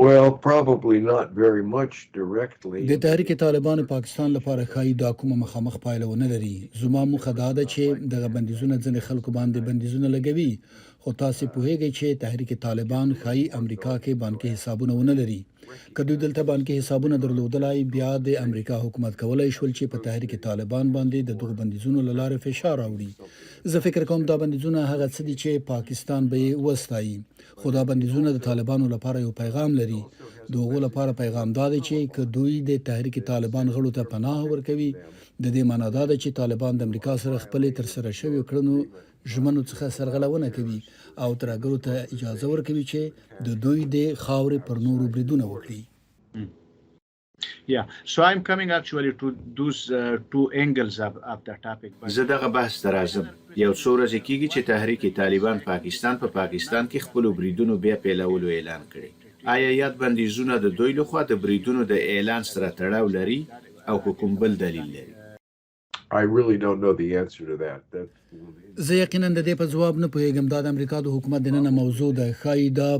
Well, probably not very much directly. د تحریک طالبان پاکستان لپاره ښايي دا کومه مخامخ پایله ونه لري. زما موخه دا ده چې دغه بندیزونه ځینې خلکو باندې بندیزونه لګوي، خو تاسې پوهیږئ چې تحریک طالبان ښايي امریکا کې بانکي حسابونه ونه لري. که دوی دلته بانکي حسابونه درلودلای، بیا د امریکا حکومت کولای شول چې په تحریک طالبان باندې د دغو بندیزونو له لارې فشار راوړي. زه فکر کوم دا بندیزونه هغه څه دي چې پاکستان به یې وستایي، خو دا بندیزونه د طالبانو لپاره یو پیغام لري. د هغو لپاره پیغام دا دی چې که دوی د تحریک طالبان غړو ته پناه ورکوي، د دې معنا دا ده چې طالبان د امریکا سره خپلې ترسره شویو کړنو ژمنو څخه سرغړونه کوي او ترهګرو ته اجازه ورکوي چې د دوی د خاورې پر نورو بریدونه وکړي. Yeah, so I'm coming actually to those two angles of the topic. But زه دغه بحث ته راځم. یو څو ورځې کیږي چې تحریک طالبان پاکستان په پاکستان کې خپلو بریدونو بیا پیلولو اعلان کړی. آیا یاد بندیزونه د دوی لخوا د بریدونو د اعلان سره تړاو لري او که کوم بل دلیل لري؟ I really don't know the answer to that. That زه یقینا د دې په ځواب نه پوهیږم. دا د امریکا د حکومت دننه موضوع ده. ښايي دا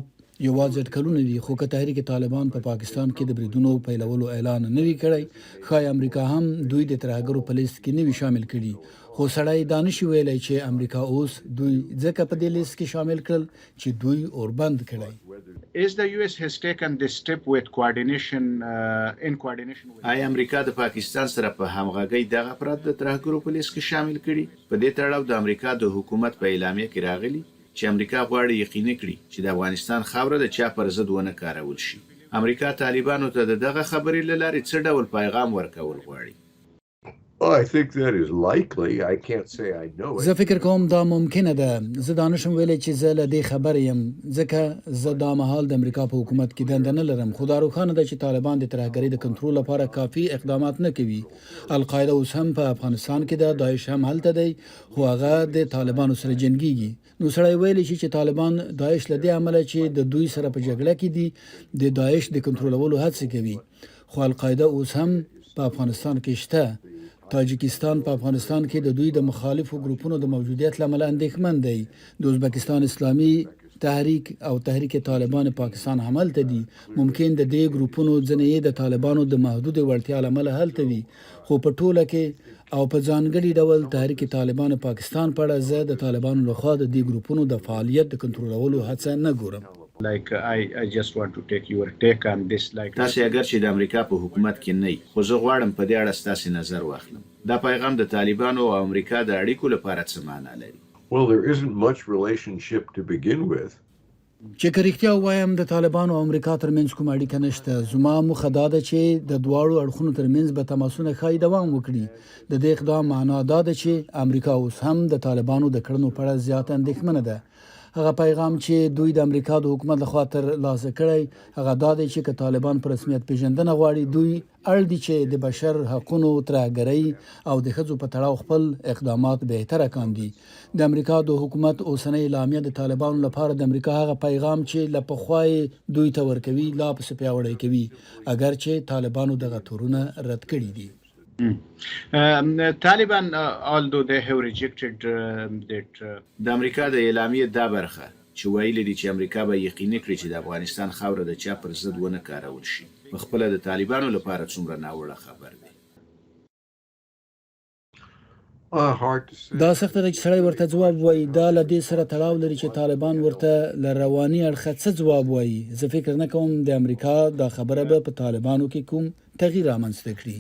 یوازې اټکلونه دي، خو که تحریک طالبان په پاکستان کې د بریدونو پیلولو اعلان نه وي کړی، ښايي امریکا هم دوی د ترهګرو په لیست کې نه وي شامل کړي. خو سړی دا نشي ویلی چې امریکا اوس دوی ځکه په دې لیست کې شامل کړل چې دوی اوربند کړی. Is the US has taken this step with coordination, in coordination with آیا امریکا د پاکستان سره په همغږۍ دغه افراد د ترهګرو په لیست کې شامل کړي؟ په دې تړاو د امریکا د حکومت په اعلامیه کې راغلي چې امریکا غواړي یقیني کړي چې د افغانستان خاوره د چا پر ضد ونه کارول شي. امریکا طالبانو ته د دغه خبرې له لارې څه ډول پیغام ورکول غواړي؟ Well, I think that is likely. I can't say I know it. زه فکر کوم دا ممکنه ده. زه دا نشم ویلی چې زه له دې خبر یم، ځکه زه دا مهال د امریکا په حکومت کې دنده نه لرم. خو دا روښانه ده چې طالبان د ترهګرۍ د کنټرول لپاره کافي اقدامات نه کوي. القاعده اوس هم په افغانستان کې ده، داعش هم هلته دی، خو هغه د طالبانو سره جنګیږي. نو سړی ویلی شي چې طالبان داعش له دې امله چې د دوی سره په جګړه کې دي، د داعش د کنټرولولو هڅه کوي، خو القاعده اوس هم په افغانستان کې شته. تاجکستان په افغانستان کې د دوی د مخالفو ګروپونو د موجودیت له امله اندېښمن دی. د ازبکستان اسلامي تحریک او تحریک طالبان پاکستان هم هلته دي. ممکن د دې ګروپونو ځینې یې د طالبانو د محدودې وړتیا له امله هلته وي، خو په ټوله کې او په ځانګړي ډول تحریک طالبان پاکستان په اړه زه د طالبانو لخوا د دې ګروپونو د فعالیت د کنټرولولو هڅه نه ګورم. Like I just want to take your take on this. Like تاسې اګر چې د امریکا په حکومت کې نه، خو زه غواړم په دې اړه ستاسې نظر واخلم. دا پیغام د طالبانو او امریکا د اړیکو لپاره څه معنا لري؟ Well, there isn't much relationship to begin with. چې که رښتیا ووایم، د طالبانو او امریکا ترمنځ کومه اړیکه نشته. زما موخه دا ده چې د دواړو اړخونو ترمنځ به تماسونه ښايي دوام وکړي. د دې اقدام معنا دا ده چې امریکا اوس هم د طالبانو د کړنو په اړه زیاته اندېښمنه ده. هغه پیغام چې دوی د امریکا د حکومت لخوا تر لاسه کړی، هغه دا دی چې که طالبان په رسمیت پیژندنه غواړي، دوی اړ دي چې د بشر حقونو، ترهګرۍ او د ښځو په تړاو خپل اقدامات بهتره کاندي. د امریکا د حکومت اوسنۍ اعلامیه د طالبانو لپاره د امریکا هغه پیغام چې له پخوا یې دوی ته ورکوي، لا پسې پیاوړی کوي، اګر چې طالبانو دغه تورونه رد کړي دي. Taliban, although they have rejected that. د امریکا د اعلامیې دا برخه چې ویلي دي چې امریکا به یقیني کړي چې د افغانستان خاوره د چا پر ضد ونه کارول شي، په خپله د طالبانو لپاره څومره ناوړه خبر دی؟ Hard to say. دا سخته ده چې سړی ورته ځواب ووایي. دا له دې سره تړاو لري چې طالبان ورته له رواني اړخه څه ځواب وایي. زه فکر نه کوم د امریکا دا خبره به په طالبانو کې کوم تغییر رامنځته کړي.